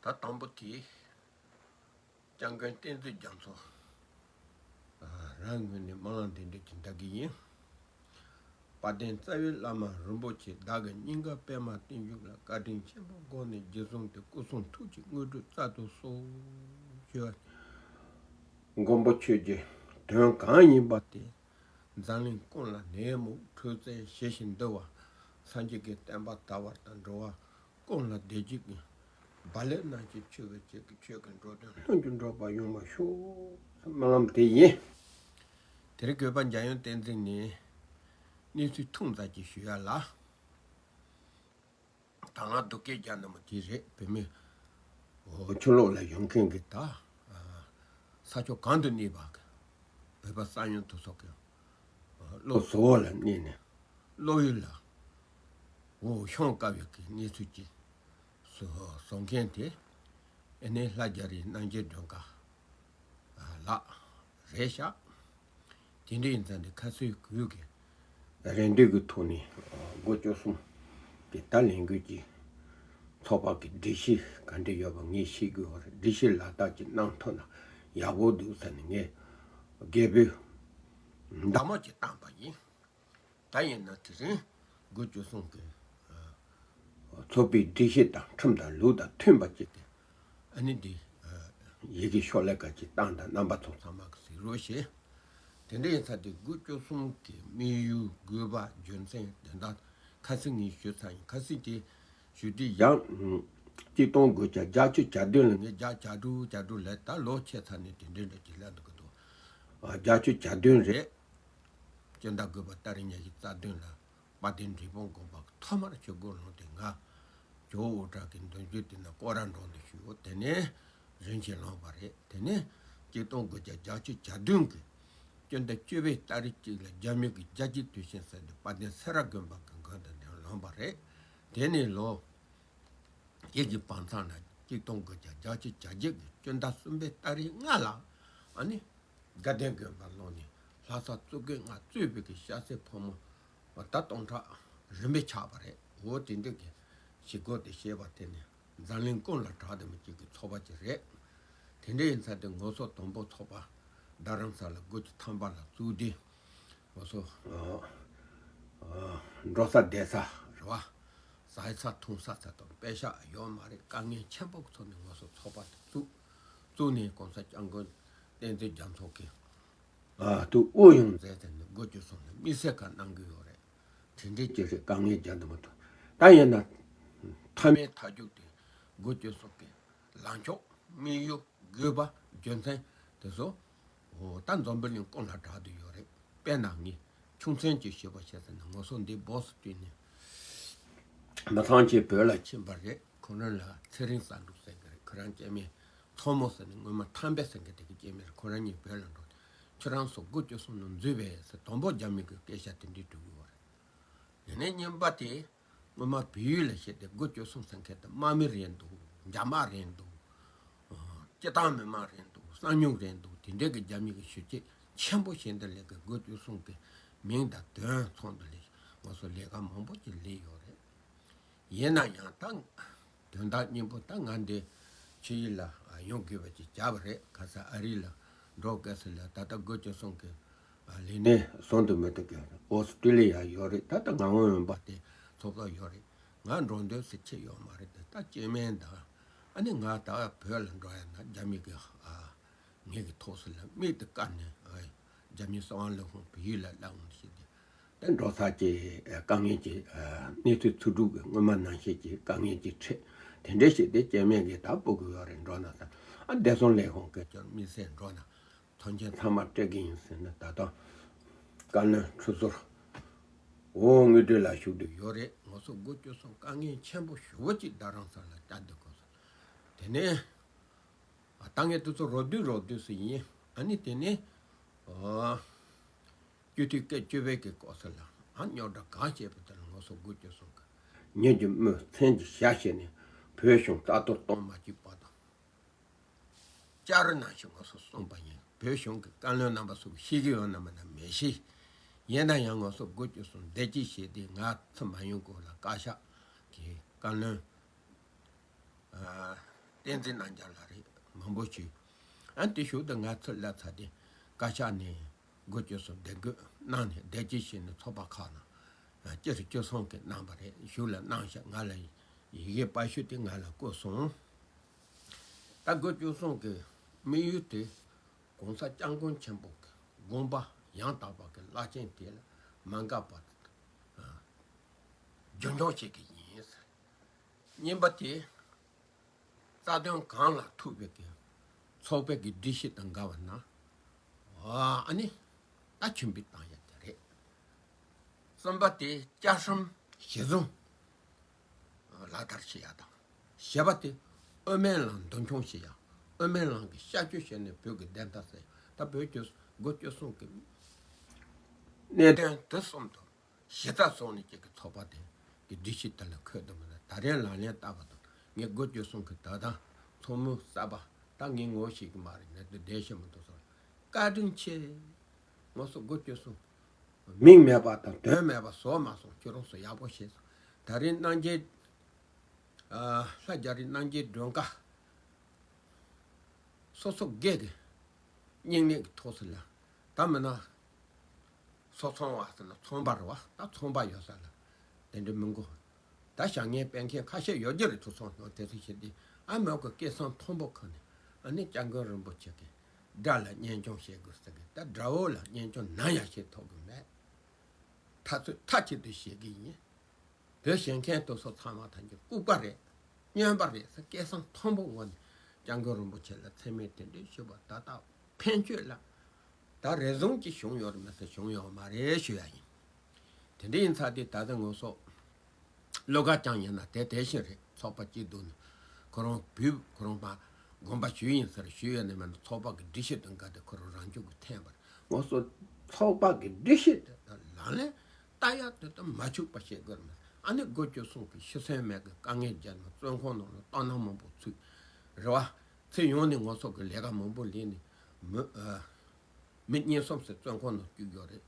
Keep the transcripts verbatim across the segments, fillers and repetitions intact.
ད་དང་པོ་དེ། སྐྱབས་མགོན་བསྟན་འཛིན་རྒྱ་མཚོ། རང་ངོས་ནས་སྨོན་ལམ་འདི་འདྲ་ཅིག་འདེབས་ཀྱི་ཡིན། དཔལ་ལྡན་རྩ་བའི་བླ་མ་རིན་པོ་ཆེ་བདག་གི་སྙིང་ག་པདྨ་བརྟན་བཞུགས་ལ་བཀའ་དྲིན་ཆེན་པོ་དགོངས་ནས་རྗེས་བཟུང་དུ་སྐུ་གསུང་ཐུགས་ཀྱི་དངོས་གྲུབ་སྩལ་དུ་གསོལ་ཞུ་བ། མགོན་པོ་ཁྱོད་ཀྱི་དོན་གང་ཡིན་པ་དེ། འཛམ་གླིང་ཀུན་ལ་ནད་མུག་འཕྲོད་བསྟེན་ཞི་ཞིང་འདུལ་བ། སངས་རྒྱས་ཀྱི་བསྟན་པ་དར་བ་དང་འགྲོ་བ་ཀུན་ལ་བདེ་སྐྱིད་ཀྱི་རྦ་རླབས་རྣམ་བཞིན་འཁྱུག་པའི་ཆེད་དུ་ཆོས་ཀྱི་འགྲོ་དོན་ལྷུན་གྱིས་འགྲུབ་པ་ཡོང་བར་ཤོག་སྨོན་ལམ་དེ་ཡིན། དེ་རིང་གུས་པ་འཇམ་དབྱངས་བསྟན་འཛིན་ནས་གནས་ཚུལ་ཐུང་ཙམ་ཅིག་ཞུ་ཡ་ལ། ད་ང་སྡུག་སྐད་རྒྱག་ནི་མོ་དེ་རེད། བོད་མི་ཕྱི་ལོགས་ལ་ཡོང་མཁན་གྱི་ད་ས་ཕྱོགས་གང་དུ་གནས་པ་གི་བོད་པ་ས་ཡོམ་དུ་སོགས་ཀྱི་བློ་གཟུ་བོ་ལ་གནས་ནས་བློ་ཡུལ་ལ་འོ་ཤོང་དཀའ་བའི་གི་གནས་ཚུལ་ཅིག་བཟོ་མཁན་དེ་ཨ་ནེ་ལྷ་རྒྱ་རིའི་རྣམ་རྒྱལ་སྒྲོལ་དཀར་ལགས་རེད་ཤག་དེ་འདྲ་ཡིན་ཙང་ནི་ཁ་སང་གུས་གི་རེ་འདུན་གྱི་ཐོག་ནས་སྒོ་བཅུ་གསུམ་གྱི་ད་ལས་འགུལ་གྱི་ཚོགས་པ་གི་སྒྲིག་གཞི་ག་འདྲ་ཡོད་པ་ངས་ཤེས་དགོས་པ་རེད། སྒྲིག་གཞི་ལག་བསྟར་ཅིག་གནང་ཐུབ་ན་ཡག་པོ་འདུག་ཟེར་ནས་ངས་དགེ་འབུལ་མདའ་མོ་ཅིག་བཏང་པ་ཡིན། ད་ཡིན་ན་དེ་རིང་སྒོ་བཅུ་གསུམ་གྱི་ཚོགས་པའི་སྒྲིག་གཞི་དང་ཁྲིམས་དང་ལུགས་དང་མཐུན་པ་ཅིག་གི་ཨ་ནི་འདི་ཡི་གེ་ཤོག་ལྷེ་ཁ་ཅིག་བཏང་དང་རྣམ་པ་ཚོ་ཚང་མ་གི་གཟིགས་རོགས་ཞེས། དེ་འདྲ་ཡིན་ཙང་དེ་སྒོ་བཅུ་གསུམ་གྱི་དམིགས་ཡུལ་དགོས་པ་རྒྱུ་མཚན་དོན་དག་ཁ་སང་ངས་ཞུས་ཚར་ཡིན། ཁ་སང་དེ་ཞུ་དུས་ཡང་གཅིག་སྟོང་དགུ་བརྒྱ་བརྒྱད་ཅུ་གྱ་བདུན་ལ་ངས་བརྒྱ་གྱ་དྲུག་གྱ་དྲུག་ལས་ད་ལོ་ཕྱེད་ཚར་ནས་དེ་འདྲ་འདྲ་ཅིག་ལབ་འདུག་གི་འདུག་བརྒྱད་ཅུ་གྱ་བདུན་རེད། སྤྱི་ཟླ་དགུ་པ་ཏ་རིག་ཉི་ཤུ་རྩ་བདུན་ལ་དཔལ་ལྡན་འབྲས་སྤུངས་དགོན་པ་ཐོག་མར་ཆོས་སྒོར་ལངས་ཏེ་ང་ཇོ་བོ་དབུ་སྐྲ་གི་མདུན་བསྐྱོད་དེ་ན་སྐོར་ར་འགྲོ་འདུག་ཞུས། དེ་ནས་རིན་ཆེན་ལངས་པ་རེད། དེ་ནས་གཅིག་སྟོང་དགུ་བརྒྱ་བརྒྱད་ཅུ་གྱ་བདུན་གྱི་སྤྱི་ཟླ་བཅུ་པའི་ཏ་རིག་གཅིག་ལ་རྒྱ་མི་གི་རྒྱལ་གཅེས་དུས་ཆེན་ཟེར་ཏེ་དཔལ་ལྡན་སེ་ར་དགོན་པ་གི་མགོན་དུ་ལངས་པ་རེད། དེ་ནས་ལོ་ཡིག་གི་བང་ཚང་ན་གཅིག་སྟོང་དགུ་བརྒྱ་བརྒྱད་ཅུ་གྱ་བརྒྱད་ཀྱི་སྤྱི་ཟླ་གསུམ་པའི་ཏ་རིག་ལྔ་ལ་ཨ་ནི་དགའ་ལྡན་དགོན་པ་ལོག་ནས་ལྷ་ས་གཙུག་གི་སྔགས་གཙོས་པའི་གི་སྐྱ་སེར་ཕོ་མོ་ད་སྟོང་ཕྲག་རིམ་པས་ཆགས་པ་རེད། འོ་དེ་འདྲ་གི་ཞི་རྒོལ་དེ་བྱས་པ་དེ་ནི་འཛམ་གླིང་ཀུན་ལ་གྲགས་དེ་མི་གཅིག་གི་ཚོགས་པ་ཅིག་རེད། དེ་འདྲ་ཡིན་ཙང་དེ་ངོ་སོ་དང་པོ་ཚོགས་པ་རྡ་རམ་ས་ལ་དགུ་བཅུ་ཐམ་པ་ལ་བཙུགས་ཏེ། ང་ཚོ་འགྲོ་ས་བསྡད་ས་རེད་བ། ཟ་ས་འཐུང་ས་ཚ་དང་པེ་ཤ་ཡོད་མ་རེད། དཀའ་ངལ་ཆེན་པོ་གི་ཐོག་ནས་ང་ཚོ་ཚོགས་པ་དེ་བཙུགས། བཙུགས་ནས་གོང་ས་སྐྱབས་མགོན་བསྟན་འཛིན་རྒྱ་མཚོ་གིས་ཨ་དུ་དབུ་ཡོང་མཛད་དེ་ནས་སྒོ་བཅུ་གསུམ་ནས་དམིགས་བསལ་ཁ་གནང་གི་ཡོད་རེད། དེ་འདྲའི་ཅི་རེད། དཀའ་ངལ་རྒྱག་འདི་མ་ཐུབ། ད་ཡིན་ན་མཐའ་མའི་མཐའ་མཇུག་དེ་སྒོ་བཅུ་གསུམ་གི་ལངས་ཕྱོགས་དམིགས་ཡུལ་དགོས་པ་རྒྱུ་མཚན་དེ་ཚོ་འོ་ད་འཛམ་བུ་གླིང་ཀུན་ལ་གྲགས་བསྡད་ཡོད་རེད། དཔེར་ན་ངས་ཆུང་ཆུང་ཅིག་ཞུས་པ་བྱས་ཟེར་ན་ང་ཚོ་འདི་སྦོག་སི་བཏོན་ནས་མི་ཚང་ཆེ་བོད་ལ་ཕྱིན་པ་རེད། ཁོ་རང་ལ་ཚེ་རིང་བསམ་འགྲུབ་ཟེར་གི་རེད། ཁོ་རང་སྐྱེ་དམན་མཚོ་མོ་ཟེར་ནས་སྔོན་མ་ཐང་པའི་ཟེར་གི་དེ་གི་སྐྱེ་དམན་རེད། ཁོ་རང་གཉིས་བོད་ལ་འགྲོ། ཁྱོད་རང་ཚོ་སྒོ་བཅུ་གསུམ་ནང་འཛུལ་བས་ཟེར་དང་པོ་རྒྱ་མི་གི་སྐད་ཆ་དེ་འདྲའི་དྲིས་གི་ཡོད་རེད། དེ་ནས་གཉིས་པ་དེ་སྔོན་མ་བལ་ཡུལ་ལ་བཤད་དེ་སྒོ་བཅུ་གསུམ་ཟེར་མཁན་དེ་དམག་མི་རེད་འདུག་འཇབ་དམག་རེད་འདུག་སྤྱི་བཏང་མི་མང་རེད་འདུག་གསང་ཉུལ་རེད་འདུག་དེ་འདྲའི་གི་རྒྱ་མི་གི་ཞུ་བྱེད་ཆེན་པོ་བྱས་འདི་ལས་གི་སྒོ་བཅུ་གསུམ་གི་མིང་དང་དོན་མཚུངས་འདི་ལས་ང་ཚོ་ལས་ཀ་མང་པོ་ཅིག་ལས་ཡོད་རེད། ཡིན་ན་ཡང་ད་དོན་དག་སྙིང་པོ་ད་ང་འདི་ཕྱི་ཡུལ་ལ་ཡོང་དགོས་པ་ཅིག་བྱ་བ་རེད། ཁ་སང་ཨ་རི་ལ་འགྲོ་དགོས་ཟེར་ལ་ད་ལྟ་སྒོ་བཅུ་གསུམ་གི་ལས་གནས་བཟུང་དུ་མི་འདུག་གི་ཨོ་སི་ཀྲི་ལི་ཡ་ཡོད་རེད། ད་ལྟ་ང་འོང་ཡོང་པ་དེ་ཚོགས་པ་ཡོད་རེད། ང་འགྲོ་འདོད་ཟེར་ཆེ་ཡོད་མ་རེད། ད་ལྟ་སྐྱེ་དམན་དང་ཨ་ནི་ང་ད་བོད་ལ་འགྲོ་ཡ་ན་རྒྱ་མི་གི་ཨ། ངེད་ཀྱི་ཐོག་སུ་ལ་མིག་ཏུ་བཀར་ནས་རྒྱ་མིའི་གསང་བ་ལས་ཁུངས་བལ་ཡུལ་ལ་སླེབས་འོང་ཞེས་ཏེ། དེ་འགྲོ་ས་ཀྱི་དཀའ་ངལ་གྱི་གནས་ཚུལ་ཚུར་སྒྲུག་གི་སྔོན་མ་ནང་བཞིན་གྱི་དཀའ་ངལ་གྱི་འཕྲད་དེ་འདྲ་ཞིག་དེ་སྐྱེ་དམན་གྱི་ད་སྤུ་གུ་ཡོད་རེད། འགྲོ་ན་ད་ཨ་བདེ་སྲུང་ལས་ཁུངས་སྐད་ཅོར་དམིགས་བསལ་འགྲོ་ན་མཐུན་རྐྱེན་ཚང་མ་སྤྲད་ཀྱི་ཡིན་ཟེར་ན་ད་དུང་བཀའ་བློན་ཁྲི་ཟུར་འོ་དངོས་འབྲེལ་ལ་ཞུགས་འདོད་ཡོད་རེད། ང་ཚོ་སྒོ་བཅུ་གསུམ་དཀའ་ངལ་ཆེན་པོ་ཞེ་པོ་ཅིག་རྡ་རམ་ས་ལ་བསྐྱལ་འདུག་གོ་ཟེར། དེ་ནས། ད་ངས་དེ་ཚོ་རོབ་བསྡུས་རོབ་བསྡུས་སུ་ཡིན། ཨ་ནི་དེ་ནས་ཨོ། སྤྱི་འཐུས་སྐད་བཅུ་པའི་གི་སྐོར་ཟེར་ལ་ཨ་རྙོག་དྲ་གང་བྱས་པ་དེ་ལ་ང་ཚོ་སྒོ་བཅུ་གསུམ་གི་མྱི་གི་མི་མཚན་གྱི་ཞལ་བཞེས་ནས་བོད་གཞུང་རྩ་གཏོར་གཏོང་མ་བཅུག་པ་དང་། བསྐྱར་ནང་བཞིན་ང་ཚོ་གསུངས་པ་ཡིན། བོད་གཞུང་གི་བཀའ་བློན་རྣམ་པ་ཚོ་གིས་ཤེས་ཀྱི་ཡོད་ན་མེད་ན་མི་ཤེས། ཡིན་ན་ཡང་ང་ཚོ་སྒོ་བཅུ་གསུམ་བདེ་སྐྱིད་བྱས་ཏེ་ང་ཚོ་མ་ཡོང་གོང་ལ་བཀའ་ཤག་གི་བཀའ་བློན། ཨ། བསྟན་འཛིན་རྣམ་རྒྱལ་ལགས་རེད། མང་པོ་ཞིག་ཨ་དེ་ཞུགས་དུ་ང་ཚུར་སླེབས་ཚར་ཏེ་བཀའ་ཤག་ནས་སྒོ་བཅུ་གསུམ་བདེ་འགོད་གནང་ནས་བདེ་སྐྱིད་བྱས་ནས་ཚོགས་པ་ཁག་ནང་སྤྱི་རེ་བཅུ་གསུམ་གྱི་གནང་བ་རེད། ཞུགས་ལ་གནང་ཤག་ང་ལ་ཡི་གེ་པར་ཤུ་དེ་ང་ལ་བསྐུར་སོང་། ད་སྒོ་བཅུ་གསུམ་གྱི་དམིགས་ཡུལ་དེ་༸གོང་ས་༸སྐྱབས་མགོན་ཆེན་པོ་གི་དགོངས་པ་ཡང་དག་པ་གི་བླ་ཆེན་དེ་ལ་མ་འགལ་བར་རྒྱུན་འཁྱོངས་བྱེད་ཀྱི་ཡིན། གཉིས་པ་དེ་རྩ་དོན་གང་ལ་ཐུག་པའི་གི་ཚོགས་པའི་གི་སྒྲིག་གཞི་དང་འགལ་བ་ན་ཨ་ནི་ད་ཆུད་ཟོས་བཏང་ཡ་དེ་རེད། གསུམ་པ་དེ་བཅའ་ཁྲིམས་གཞི་བཟུང་ལག་བསྟར་བྱེད་ཡ་དང་། བཞི་པ་དེ་དབུ་མའི་ལམ་མདུན་འཁྱོངས་བྱེད་ཡ། དབུ་མའི་ལམ་གྱི་ཤར་བསྐྱོད་བྱས་ནས་བོད་ཀྱི་བདེན་མཐའ་གསལ་ཡ། ད་བོད་ཀྱི་སྒོ་བཅུ་གསུམ་གྱི་གནད་དོན་དེ་གསུམ་དང་གཞི་རྩ་བཟུང་ནས་ཀྱི་ཚོགས་པ་དེ་གི་སྒྲིག་གཞི་དེ་ལ་འཁོད་དུ་མི་ལ་ད་རེས་ལག་ལེན་བསྟར་བ་དང་། ངས་སྒོ་བཅུ་གསུམ་གྱི་ད་ལྟ་ཚོགས་མི་གསར་པ་ད་ངས་ངོ་ཤེས་ཀྱི་མ་རེད། ནས་དུ་བསྡད་ཤེས་མི་འདུག་སོང་། བཀའ་དྲིན་ཆེ། ང་ཚོ་སྒོ་བཅུ་གསུམ་མིང་མེད་པ་དང་དོན་མེད་པ་བཟོ་མ་སོང་། ཁྱོད་རང་ཚོ་ཡག་པོ་བྱས་སོང་། ད་རེས་གནང་རྒྱའི་ལྷ་རྒྱ་རི་གནང་རྒྱའི་མགྲོན་ཁང་སོ་སོ་སྒེར་གྱི་སྙིང་ནད་ཀྱི་ཐོག་སུ་ལ་ད་མིན་ན་སོ་ཚོང་བ་ཟེར་ན་ཚོང་པ་རེད་བ། ད་ཚོང་པ་ཡོད་ས་ལ་དེ་འདྲ་མི་དགོས། ད་བྱ་ངན་སྤེལ་མཁན་ཁ་ཤས་ཡོད་རྒྱུ་རེད། ཚོ་ཚོང་ནང་དེ་ཚོ་བྱེད་དུས་ཨ་མོ་གི་སྐད་གསང་མཐོན་པོ་ཁ་ནས་ཨ་ནི་སྐྱབས་མགོན་རིན་པོ་ཆེ་གི་དགྲ་ལ་གཉེན་སྐྱོང་བྱེད་དགོས་ཟེར་གི། ད་དགྲ་བོ་ལ་གཉེན་སྐྱོང་ནམ་ཡང་བྱེད་ཐུབ་གི་མེད། ད་ཚོད་མཐའ་གཅིག་ཏུ་བྱེད་གི་ཡིན། བོད་གཞན་མཁན་དེ་ཚོ་ཚང་མ་ཐམས་ཅད་ལྐུགས་པ་རེད། སྨྱོན་པ་རེད་ཟེར་སྐད་གསང་མཐོན་པོ་ངོ་ནས་སྐྱབས་མགོན་རིན་པོ་ཆེ་ལ་མཚན་སྨད་དེ་འདྲའི་ཞུས་པ་ད་ལྟ་ཕན་ཆོད་ལ་ད་རེ་ཟུང་ཅིག་བྱུང་ཡོད་རེད་མ་ཟད་བྱུང་ཡོད་མ་རེད་ཞུ་ཡ་ཡིན། དེ་འདྲ་ཡིན་ཙང་དེ་ད་ལྟ་ང་ཚོ་བློ་དགའ་ཅན་ཡིན་ན་དེ་དེ་བཞིན་རེད། ཚོགས་པ་གཅིག་བསྡུས་ནས་ཁོ་རང་བུས་ཁོ་རང་པ་དགོངས་པ་ཞུས་ཡིན་ཟེར་ཞུས་ཡོད་ནས་མ་ནི་ཚོགས་པ་གི་སྒྲིག་གཞི་དང་འགལ་ཏེ་ཁོ་རང་རང་འཇུག་གི་འཐེན་པར་ང་ཚོ་ཚོགས་པ་གི་སྒྲིག་གཞི་དེ་ལག་ལེན་ལྟ་ཡག་དེ་ད་མ་འཆུག་པ་བྱེད་དགོས་མེད། ཨ་ནི་སྒོ་བཅུ་གསུམ་གྱི་ཤི་གསོན་མེད་ཀྱི་དཀའ་ངལ་སྦྱར་ནས་བཙོན་ཁང་ནང་ལ་ལྟ་ན་མང་པོ་ཚུད་རེད་བ། ཚེ་ཡོངས་ནས་ང་ཚོ་གི་ལས་ཀ་མང་པོ་ལས་ནས་མི་ཨ་མི་གཉིས་གསུམ་ཟེར་བཙོན་ཁང་ནང་བཅུག་ཡོད་རེད།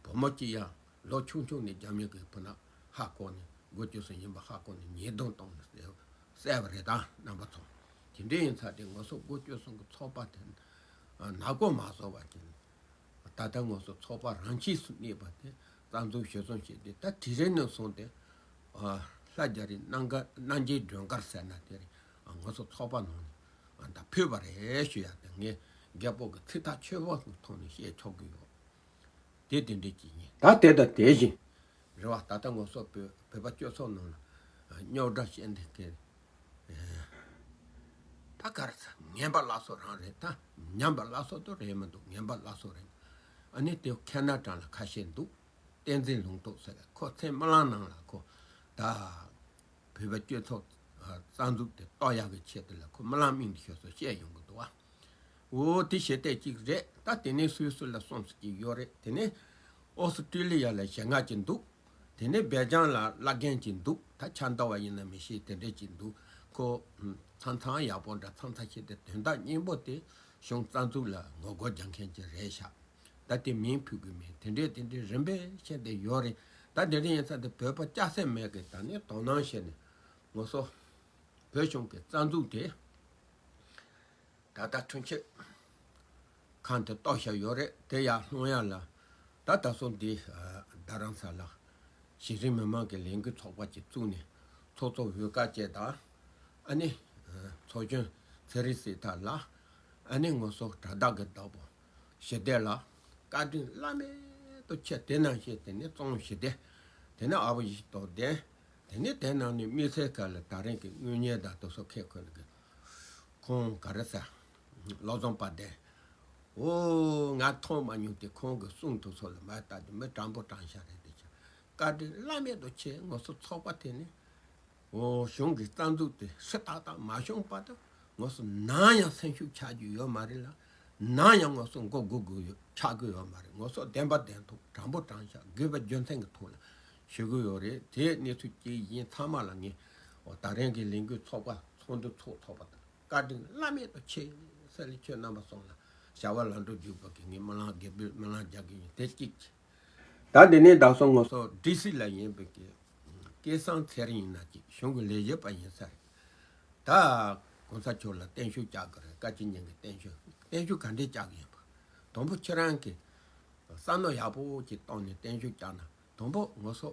བུ་མོ་གཅིག་ཡང་ལོ་ཆུང་ཆུང་ནས་རྒྱ་མི་གི་བུ་ནག་ཧ་གོ་ནས་སྒོ་བཅུ་གསུམ་ཡིན་པ་ཧ་གོ་ནས་ཉེས་རྡུང་བཏང་ནས་བསད་པ་རེད། ད་རྣམ་པ་ཚོ་དེ་འདྲ་ཡིན་ཙང་དེ་ང་ཚོ་སྒོ་བཅུ་གསུམ་གྱི་ཚོགས་པ་དེ་ནག་པོ་མ་བཟོ་བ་ཅིག་ད་ལྟ་ང་ཚོ་ཚོགས་པ་རང་ཆས་སུ་གནས་པ་དེ་རྩ་འཛུགས་གཞི་བཟུང་བྱས་ཏེ་ད་དེ་རིང་ནས་བཟུང་སྟེ་ལྷ་རྒྱ་རི་གནང་ག་གནང་རྒྱའི་སྒྲོན་དཀར་ཟེར་ན་དེ་རེད། ང་ཚོ་ཚོགས་པ་ནང་ནས་ད་ཕུད་པ་རེད་ཞུ་ཡ་དེ་ངས་རྒད་པོ་གི་ཚིག་ཐག་ཆོད་པོ་གི་ཐོག་ནས་བཤད་ཆོག་གི་ཡོད། དེ་དེ་འདྲའི་ཅིག་ཡིན། ད་དེ་དང་དེ་བཞིན་རེད་བ། ད་ལྟ་ང་ཚོ་བོད་བོད་པ་སྤྱི་ཚོགས་ནང་ལ་རྙོག་དྲ་བཤད་འདི་གས་ད་ག་རེ་ཟེར། ངན་པ་སླར་གསོ་རང་རེད། ད་ཉམས་པ་སླར་གསོ་དུ་རེད་མི་འདུག་ངན་པ་སླར་གསོ་རེད། ཨ་ནི་དེ་ཁེ་ན་ཊ་ལ་ཁ་ཤས་འདུག་བསྟན་འཛིན་ལུང་རྟོགས་ཟེར་ཁོ་ཚེ་རྨི་ལམ་ནང་ལ་ཁོ་ད་བོད་པའི་སྤྱི་ཚོགས་རྩ་འཛུགས་དེ་གཏོར་ཡག་གི་ཆེད་དུ་ལ་ཁོ་རྨི་ལམ་མིང་དུ་ཤོད་སོ་བཤད་ཡོང་གི་འདུག་བ། འོ་དེ་ཞེ་དྲག་ཅིག་རེད། ད་དེ་ནས་སུད་སི་ལ་སོང་ས་ཅིག་ཡོད་རེད། དེ་ནས་ཨོ་སི་ཀྲི་ལི་ཡ་ལ་ཞེ་ལྔ་ཅིག་འདུག་དེ་ནས་སྦེལ་ཇམ་ལ་བླ་རྒན་ཅིག་འདུག་ད་ཆ་འདྲ་བ་ཡིན་ན་མི་ཤེས། དེ་འདྲས་ཅིག་འདུག་ཁོ་མཚམས་མཚམས་ཡག་པོ་འདྲ་མཚམས་མཚམས་ཤེས་ཏེ་དོན་དག་སྙིང་པོ་དེ་གཞུང་རྩ་འཛུགས་ལ་ངོ་རྒོལ་རྒྱག་མཁན་ཅིག་རེད་ཤག་ད་དེ་མིང་ཕུད་དགོས་མིན་དེ་འདྲས་དེ་འདྲས་རིམ་པས་བཤད་དེ་ཡོད་རེད། ད་དེ་འདྲས་ཡིན་ཙང་དེ་བོད་པ་སྐྱ་སེར་མེད་ཀི་ད་ནས་དོ་སྣང་བྱས་ནས་ང་ཚོ་བོད་གཞུང་གི་རྩ་འཛུགས་དེ་ད་ལྟ་ཁྲིམས་ཞིབ་ཁང་དུ་གཏོར་བཞག་ཡོད་རེད། དེ་ཡར་སློང་ཡག་ལ་ད་ད་སོ་འདི་རྡ་རམ་ས་ལ་གཞི་རིམ་མི་མང་གི་ལས་འགུལ་ཚོགས་པ་ཅིག་བཙུགས་ནས་ཚོགས་གཙོ་འོས་བཀའ་བཅས་དང་ཨ་ནི་ཚོགས་གཞོན་ཚེ་རིང་སྲས་ཐར་ལ་ཨ་ནི་ང་ཚོ་དྲ་བདག་གི་བདག་པོ་ཞི་བདེ་ལ་བཀའ་དྲིན་བླ་མེད་དུ་ཆེ། དེ་ནང་བཞིན་དེ་ནས་གཙང་ཞི་བདེ་དེ་ནས་ཨ་བོ་ཡེ་ཤེས་རྟོགས་ལྡན། དེ་ནས་དེ་ནང་ནས་དམིགས་བསལ་ག་ལ་ད་རིང་གི་དངུལ་གཉེར་དང་དེ་ཚོ་ཁས་ཁོ་ལ་གི་ཁོང་ག་རེ་ཟེར། བློ་བཟང་དཔལ་ལྡན། འོ་ང་མཐོང་མ་མྱོང་དེ། ཁོང་གི་གསུང་དེ་ཚོ་ལ་མ་ལྟ་དེ་མི་དྲང་པོ་དྲང་བཞག་རེད། དེ་ཆ་བཀའ་དྲིན་བླ་མེད་དུ་ཆེ། ང་ཚོ་ཚོགས་པ་དེ་ནི་འོ་གཞུང་གི་རྩ་འཛུགས་དེ་སྲིད་ཏག་ཏག་མ་བྱུང་བར་དུ་ང་ཚོ་ནམ་ཡང་སེམས་ཤུགས་ཆག་རྒྱུ་ཡོད་མ་རེད་ལ། ནམ་ཡང་ང་ཚོ་མགོ་སྒུར་དགོས་ཡོད་ཆག་གི་ཡོད་མ་རེད། ང་ཚོ་བདེན་པ་བདེན་ཐོག་དྲང་པོ་དྲང་བཞག་དགོས་པའི་རྒྱུ་མཚན་གྱི་ཐོག་ལ་ཞུ་གི་ཡོད་རེད། དེ་གནས་ཚུལ་གཅིག་ཡིན། ཚང་མ་ལ་ངས་འོ་ད་རིང་གི་ལས་འགུལ་ཚོགས་པ་ཚོགས་འདུ་ཚོགས་ཚོགས་པ་དང་བཀའ་དྲིན་བླ་མེད་དུ་ཆེ་ཟེར་ལས། ཁྱོད་རྣམ་པ་ཚོ་ལ་བྱ་བ་ལམ་འགྲོ་འཇུག་པ་གི་ངས་སྨོན་ལམ་དགེ་འབུལ་སྨོན་ལམ་རྒྱག་གི་ཡིན། དེ་གཅིག་ད་དེ་ནས་ད་སོ་ང་ཚོ་ཌི་སི་ལ་ཡིན་པའི་གི་སྐལ་བཟང་ཚེ་རིང་ཡིན་ན་ཅིག་གཞུང་གི་ལས་བྱེད་པ་ཡིན་ས་རེད། ད་ གོང་ས་མཆོག་ལ་བརྟན་བཞུགས་བཅར་གི་རེད། བཀའ་སྤྱི་གཉིས་ཀྱི་བརྟན་བཞུགས། བརྟན་བཞུགས་ག་འདྲས་བཅར་གི་ཡིན་པ། དང་པོ་ཁྱེད་རང་གིས་བསམ་བློ་ཡག་པོ་ཅིག་བཏང་ནས་བརྟན་བཞུགས་བཅར་ན། དང་པོ་ང་ཚོ་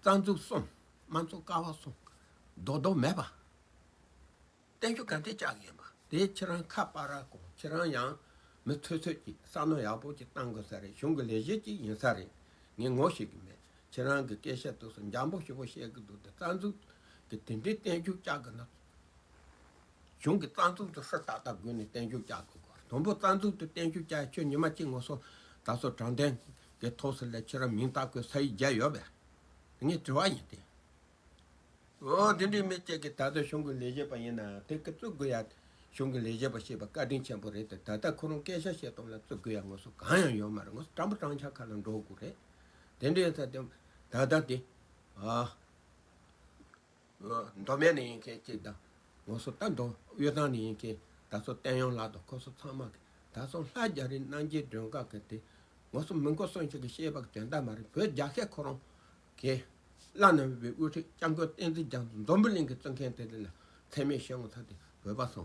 རྩ་འཛུགས་གསུམ། དམངས་གཙོ་ཀ་བ་གསུམ། རྡོག་རྡོག་མེད་པ། བརྟན་བཞུགས་ག་འདྲས་བཅར་གི་ཡིན་པ་དེ་ཁྱེད་རང་ཁ་པར་ར་གོང་། ཁྱེད་རང་ཡང་མི་ཚོད་ཚོད་ཀྱིས་བསམ་བློ་ཡག་པོ་ཅིག་བཏང་དགོས་ས་རེད། གཞུང་གི་ལས་བྱེད་ཅིག་ཡིན་ས་རེད། ངས་ངོ་ཤེས་ཀྱི་མེད། ཁྱེད་རང་གི་སྐད་ཆ་དེ་ཚོ་འཇམ་པོ་ཞིབ་པོ་བཤད་གི་འདུག་དེ། རྩ་འཛུགས་ཀྱི་དེ་འདྲའི་བརྟན་བཞུགས་བཅར་གི་ན། གཞུང་གི་རྩ་འཛུགས་དེ་ཧྲི་ཏག་ཏག་དགོས་ནས་བརྟན་བཞུགས་བཅར་དགོས་གོ། དང་པོ་རྩ་འཛུགས་དེ་བརྟན་བཞུགས་བཅར་ཁྱོད་ཉི་མ་གཅིག་ངོ་སོ་ད་སོ་དྲང་བདེན་གྱི་ཐོག་སུ་ལས་ཁྱེད་རང་མིང་རྟགས་བཀོད་ས་ཡིག་བརྒྱབ་ཡོད་པས། ངས་དྲི་བ་ཡིན་ཏེ། འོ་དེ་འདྲའི་མི་གཅིག་གིས་ད་ལྟ་གཞུང་གི་ལས་བྱེད་པ་ཡིན་ན་དེ་གི་བཙུགས་དགོས་ཡ། གཞུང་གི་ལས་བྱེད་པ་ཞེས་པ་བཀའ་དྲིན་ཆེན་པོ་རེད་དེ། ད་ལྟ་ཁོ་རང་སྐད་ཆ་བཤད་སྟངས་ལ་བཙུགས་དགོས་ཡ་ང་ཚོ་གང་ཡང་ཡོད་མ་རེད། ང་ཚོ་དྲང་པོ་དྲང་ཆ་ཁ་ལ་འགྲོ་དགོས་རེད། དེ་འདྲའི་ཡིན་ཙང་དེ་ད་ལྟ་དེ། ཨ། མདོ་སྨད་ནས་ཡིན་མཁན་གཅིག་དང་། ང་ཚོ་ད་མདོ་དབུས་གཙང་ནས་ཡིན་མཁན་ད་ཚོ་བསྟན་དབྱངས་ལགས་དང་ཁོ་ཚོ་ཚང་མ་གི་ད་ཚོ་ལྷ་རྒྱ་རི་རྣམ་རྒྱལ་སྒྲོན་དཀར་གི་དེ། ང་ཚོ་མི་མགོ་གསུམ་ཞིག་གི་བཤད་པ་གི་དོན་དག་མ་རེད། བོད་རྒྱལ་ཁབ་ཁོ་རང་གི་བླ་ན་མེད་པའི་དབུ་ཁྲིད་སྐྱབས་མགོན་བསྟན་འཛིན་རྒྱ་མཚོ་འཛམ་བུ་གླིང་གི་བཙུན་མཁན་དེ་དེ་ལ་མཚན་སྨད་བྱེད་འོང་ས་དེ་བོད་པ་ཚོ་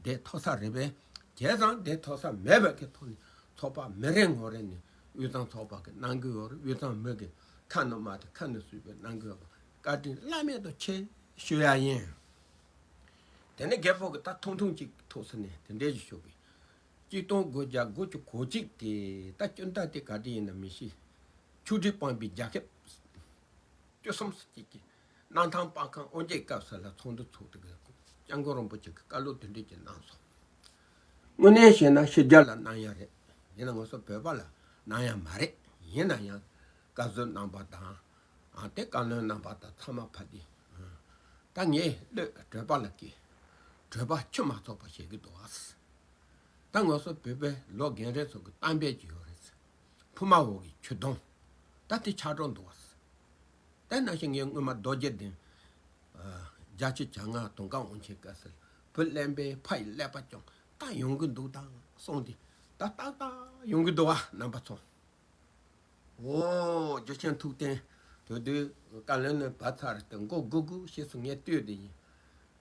བསྡད་ཐུབ་ས་རེད་པས། བྱས་ཙང་བསྡད་ཐུབ་ས་མེད་པའི་གི་ཐོག་ནས་ཚོགས་པ་མི་རེ་ངོ་རེ་ནས་དབུས་གཙང་ཚོགས་པ་གི་གནང་གི་ཡོད་རེད། དབུས་གཙང་མི་གི་ཁ་ནས་མར་དེ་ཁ་ནས་གསུས་པའི་གནང་གི་ཡོད་པ་བཀའ་དྲིན་བླ་མེད་དུ་ཆེ་ཞུ་ཡ་ཡིན། དེ་ནས་རྒད་པོ་གི་ད་ཐུང་ཐུང་ཅིག་ཐུག་ས་ནས་དེ་འདྲའི་ཞིག་ཞུ་གི། གཅིག་སྟོང་དགུ་བརྒྱ་དགུ་བཅུ་གོ་གཅིག་དེ་ད་སྤྱི་ཟླ་དེ་ག་དུས་ཡིན་ན་མི་ཤེས། ཆོས་སྒྲིག་སྤངས་པའི་རྒྱལ་ཁབ་བཅུ་གསུམ་ཞིག་གི་གནམ་ཐང་སྤར་ཁང་དབུ་འབྱེད་སྐབས་སུ་ལ་ཚོགས་འདུ་ཚོགས་དེ་གི་སྐྱབས་མགོན་རིན་པོ་ཆེ་གི་བཀའ་སློབ་དེ་འདྲ་ཅིག་གནང་སོང་། དངོས་གནས་བཤད་ན་ཕྱི་རྒྱལ་ལ་གནང་ཡ་རེད། ཡིན་ན་ང་ཚོ་བོད་པ་ལ་གནང་ཡ་མ་རེད། ཡིན་ན་ཡང་བཀའ་ཟུར་རྣམ་པ་དང་། ཨ། དེ་བཀའ་བློན་རྣམ་པ་དང་ཚང་མ་ཕ་དེ། ཨ། ད་ངས་བློས་གྲོས་པ་ལ་གི་གྲོས་པ་ཆུ་མ་ཚོགས་པ་བྱེད་ཀྱི་འདུག་ཨ། ད་ང་ཚོ་བོད་པའི་ལོ་རྒན་རབས་ཚོ་གི་གཏམ་དཔེ་ཅིག་ཡོད་རེད། ཕུ་མ་འོག་གི་ཆུ་དོང་། ད་དེ་ཆག་འགྲོ་འདུག་ཨ། དེ་ནང་བཞིན་ངས་སྔོན་མ་རྡོ་རྗེ་གདན། ཨ། བརྒྱད་ཅུ་གྱ་ལྔ་དུང་དཀར་དབང་ཆེན་སྐབས་སུ་བུ་གླེན་པའི་ཕ་ཡི་ཀླད་པ་ཀྱང་ད་ཡོང་གི་འདུག་ད་གསུངས་ཏེ། ད་ཏག་ཏག་ཡོང་གི་འདུག་ཨ། རྣམ་པ་ཚོ། འོ། རྒྱུ་ཆེན་ཐུགས་བརྟན། དེ་དུས་བཀའ་བློན་ནས་བབས་ཚར་ཏེ་མགོ་སྒུར་སྒུར་བྱས་སོང་། ངས་ལྟོས་དེ་ཡིན།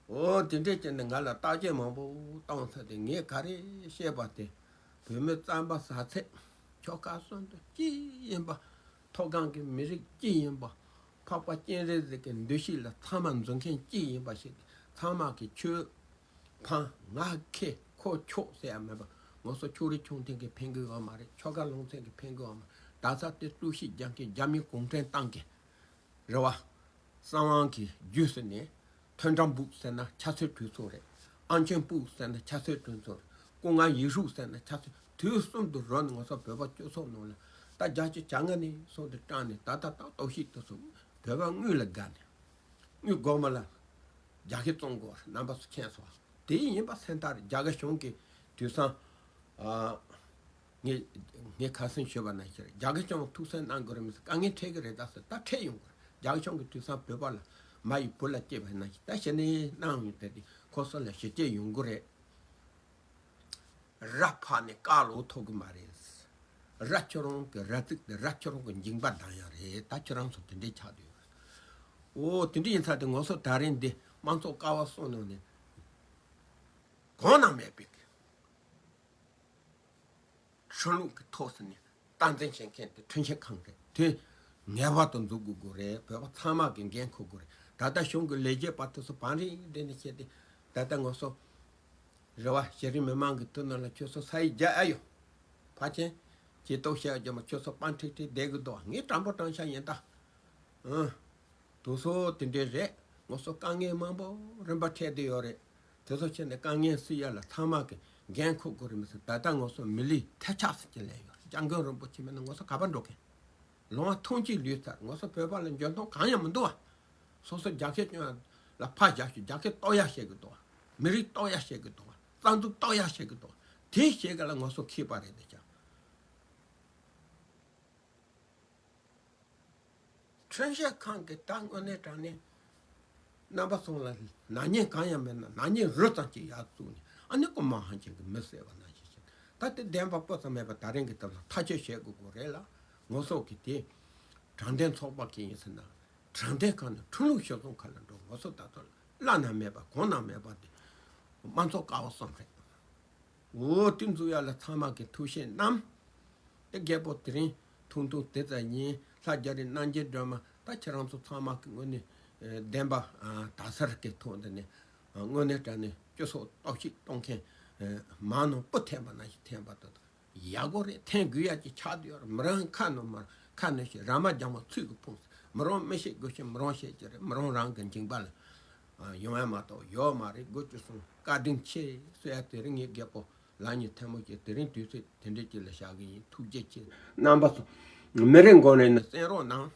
འོ། དེ་འདྲས་བྱས་ནས་ང་ལ་བརྟག་དཔྱད་མང་པོ་བཏང་ཚར་ཏེ། ངས་ག་རེ་བཤད་པ་དེ། བོད་མི་རྩམ་པ་ཟ་ཚད་ཆོལ་ཁ་གསུམ་དུ་གཅིག་ཡིན་པ། མཐོ་སྒང་གི་མི་རིགས་གཅིག་ཡིན་པ། འཕགས་པ་སྤྱན་རས་གཟིགས་ཀྱི་འདུ་ཤེས་ལ་ཚང་མ་འཛིན་མཁན་གཅིག་ཡིན་པ་ཞིག་ཚང་མ་གི་ཆོས། ཕ་ང་ཁྱེད་ཁོ་ཁྱོད་ཟེར་ཡ་མེད་པ། ང་ཚོ་ཕྱོགས་རིས་ཆུང་ཐུང་གིས་ཕན་གི་ཡོད་མ་རེད། ཆོལ་ཁ་ལུང་ཚན་གིས་ཕན་གི་ཡོད་མ་རེད། ད་ས་དེ་དཀྲུག་ཤིང་རྒྱག་མཁན་རྒྱ་མི་གུང་ཁྲན་ཏང་གི་རེད་བ། གསང་བའི་རྒྱུད་ཟེར་ནས་མཐུན་སྒྲིལ་འབུག་ཟེར་ན་ཆབ་སྲིད་གྲོས་ཚོགས་རེད། ཨང་ཆེན་སྤུག་ཟེར་ན་ཆབ་སྲིད་གྲོས་ཚོགས་རེད། སྐུ་ངལ་ཡེ་ཧྲུག་ཟེར་ན་ཆབ་སྲིད། དུས་གསུམ་དུ་རོལ་ནས་ང་ཚོ་བོད་པ་སྤྱི་ཚོགས་ནང་ལ་ད་བརྒྱད་ཅུ་གྱ་ལྔ་ནས་གསུངས་ཏེ་དྲངས་ནས་ད་ལྟ་ད་གཏོར་བཤིག་དུ་སོང་། བོད་པ་དངུལ་ལ་དགའ་ནས། དངུལ་སྒོར་མོ་ལ་རྒྱ་སྐད་བཙོང་དགོས་རྣམ་པ་ཚོ་མཁྱེན་སོང་། དེ་ཡིན་པ་སེམས་ཐག་རེད། རྒྱ་གར་གཞུང་གིས་དུས་སང་། ཨ། ངས་ངས་ཁ་སང་ཞུས་པ་ནང་བཞིན་རྒྱ་གར་གཞུང་ཐུགས་སེམས་གནང་དགོས་རེད་མི་སྲིད། དཀའ་ངལ་འཕྲད་ཀྱི་རེད། ད་ཟེར་ད་འཕྲད་ཡོང་གི་རེད། རྒྱ་གར་གཞུང་གིས་དུས་སང་བོད་པ་ལ་མ་ཡི་བུ་ལ་སྐྱེས་པ་ནང་བཞིན་ད་གཞི་ནས་གནང་ཡོད་དེ། དེ་ཁོ་ཚོ་ལ་ཞི་བདེ་ཡོང་གི་རེད། ར་ཕག་ནས་དཀར་ལོ་ཐོབ་གི་མ་རེད། ར་ཁྱོད་རང་གི་ར་ཙིག་དེ་ར་ཁྱོད་རང་གི་འཇིགས་པ་ལྡང་ཡ་རེད། ད་ཁྱོད་རང་ཚོ་དེ་འདྲའི་ཆགས་བསྡད་ཡོད་རེད། འོ། དེ་འདྲ་ཡིན་ཙང་དེ་ང་ཚོ་ད་རིང་འདི་དམངས་གཙོ་ཀ་བ་གསུམ་ནང་ནས་གང་ན་མེད་པའི་ཁྲིམས་ལུགས་ཀྱི་ཐོག་སུ་ནས་སྟངས་འཛིན་བྱེད་མཁན་དེ་ཁྲིམས་ཞིབ་ཁང་རེད། དེ་ངེས་པར་དུ་འཛུགས་དགོས་དགོས་རེད། བོད་པ་ཚང་མ་གིས་འགན་འཁུར་དགོས་རེད། ད་ལྟ་གཞུང་གི་ལས་བྱེད་པ་དེ་ཚོ་བང་རིམ་འདི་ནས་བྱས་ཏེ། ད་ལྟ་ང་ཚོ་རེ་བ་གཞི་རིམ་མི་མང་གི་དུས་ནང་ལ་ཁྱོད་ཚོ་ས་ཡིག་རྒྱག་ཨ་ཡོད། ཕལ་ཆེར་ཇུས་གཏོགས་བྱས་རྒྱུ་མ། ཁྱོད་ཚོ་པང་ཁྲིག་ཁྲིག་བསྡད་གི་འདུག་ངས་དྲང་པོ་དྲང་བཞག་ཡིན་ད། ཨང་། དུས་ཚོད་དེ་འདྲའི་རེད། ང་ཚོ་དཀའ་ངལ་མང་པོ་རིམ་པ་འཕྲད་བསྡད་ཡོད་རེད། དེ་ཚོ་བྱས་ནས་དཀའ་ངལ་སེལ་ཡ་ལ་ཚང་མ་གི་འགན་འཁུར་དགོས་རེད་མི་སྲིད། ད་ལྟ་ང་ཚོ་མི་ལུས་ཐལ་ཆགས་སུ་ཅིག་ལེན་ཡོད་རེད། སྐྱབས་མགོན་རིན་པོ་ཆེ་མེད་ན་ང་ཚོ་ག་པར་འགྲོ་མཁན། ལོ་ང་ཐུང་ཅིག་ལུས་ཚར། ང་ཚོ་བོད་པ་ལ་འཇོན་ཐང་གང་ཡང་མི་འདུག་བ། སོ་སོ་རྒྱ་སྐད་སྐྱོན་ལ་ཕར་བཞག་ཤོག་རྒྱ་སྐད་གཏོར་ཡ་བཤད་གི་འདུག་བ། མི་རིགས་གཏོར་ཡ་བཤད་གི་འདུག་བ། རྩ་འཛུགས་གཏོར་ཡ་བཤད་གི་འདུག་བ། དེ་བཤད་གི་ལ་ང་ཚོ་མཁས་པ་རེད་དེ་ཀྱང་། ཁྲིམས་ཞིབ་ཁང་གིས་ད་དངོས་གནས་དྲང་གནས་རྣམ་པ་ཚོ་ལ་ནག་ཉེས་གང་ཡང་མེད་ན་ནག་ཉེས་རུ་ཙམ་ཅིག་ཡར་བཙུགས་ནས། ཨ་ནི་ཀོ་མ་ཧན་ཅན་གྱི་མི་བསད་པ་ནང་བཞིན་བྱས། ད་དེ་བདེན་པ་སྤུ་ཙམ་མེད་པ་ད་རིང་གི་སྟབས་ལ་ཐག་གཅོད་བྱེད་དགོས་དགོས་རེད་ལ། ང་ཚོ་གི་དེ་དྲང་བདེན་ཚོགས་པ་གི་ཡིན་ཟེར་ན། དྲང་བདེན་ཁང་ནས་ཁྲིམས་ལུགས་སྤྱི་ཚོགས་ཁག་ལ་འགྲོ། ང་ཚོ་ད་ལྟ་བླ་ན་མེད་པ་གོང་ན་མེད་པ་དེ་ དམངས་གཙོ་དཀར་པོ་གསུམ་རེད། འོ་དེ་འཛུགས་ཡ་ལ་ཚང་མ་གི་ཐུགས་བཞེད་གནང་། དེ་རྒད་པོ་དེ་རིང་ཐུང་ཐུང་དེ་ཙམ་ཉིན་ལྷ་རྒྱ་རི་རྣམ་རྒྱལ་སྒྲོལ་མ་ད་ཁྱེད་རང་ཚོ་ཚང་མ་གི་ངོས་ནས་བདེན་པ་དག་སར་གི་ཐོག་འདི་ནས་དངོས་གནས་དྲང་གནས་སྤྱི་ཚོགས་གཏོར་བཤིག་གཏོང་མཁན་མ་ནང་སྤུ་འཐེན་པ་ནང་བཞིན་འཐེན་པ་དང་། ཡག་པོ་རེད། འཐེན་དགོས་ཡ་ཅིག་ཆགས་བསྡད་ཡོད་རེད། མི་རང་ཁ་ནས་མར་ཁ་ནས་བཤད། ར་མ་རྒྱང་མ་ཚུད་ཀྱི་ཕུང་། མི་རང་མི་བཤད་དགོས་ཤེས་མི་རང་བཤད་ཀྱི་རེད། མི་རང་རང་གི་འཇིགས་པ་ལ་ཡོང་ཡ་མ་གཏོགས་ཡོད་མ་རེད། དགུ་བཅུ་གསུམ་བཀའ་དྲིན་ཆེ་ཟེར་ཡ་དེ་རིང་ངའི་རྒད་པོ་ལག་གཉིས་ཐལ་མོ་སྦྱར། དེ་རིང་དུས་ཚོད་དེ་འདྲའི་ཅིག་ལ་བཞག་གི་ཡིན། ཐུགས་རྗེ་ཆེ། རྣམ་པ་ཚོ་མི་རེ་ངོས་ནས་གསན་རོགས་གནང་།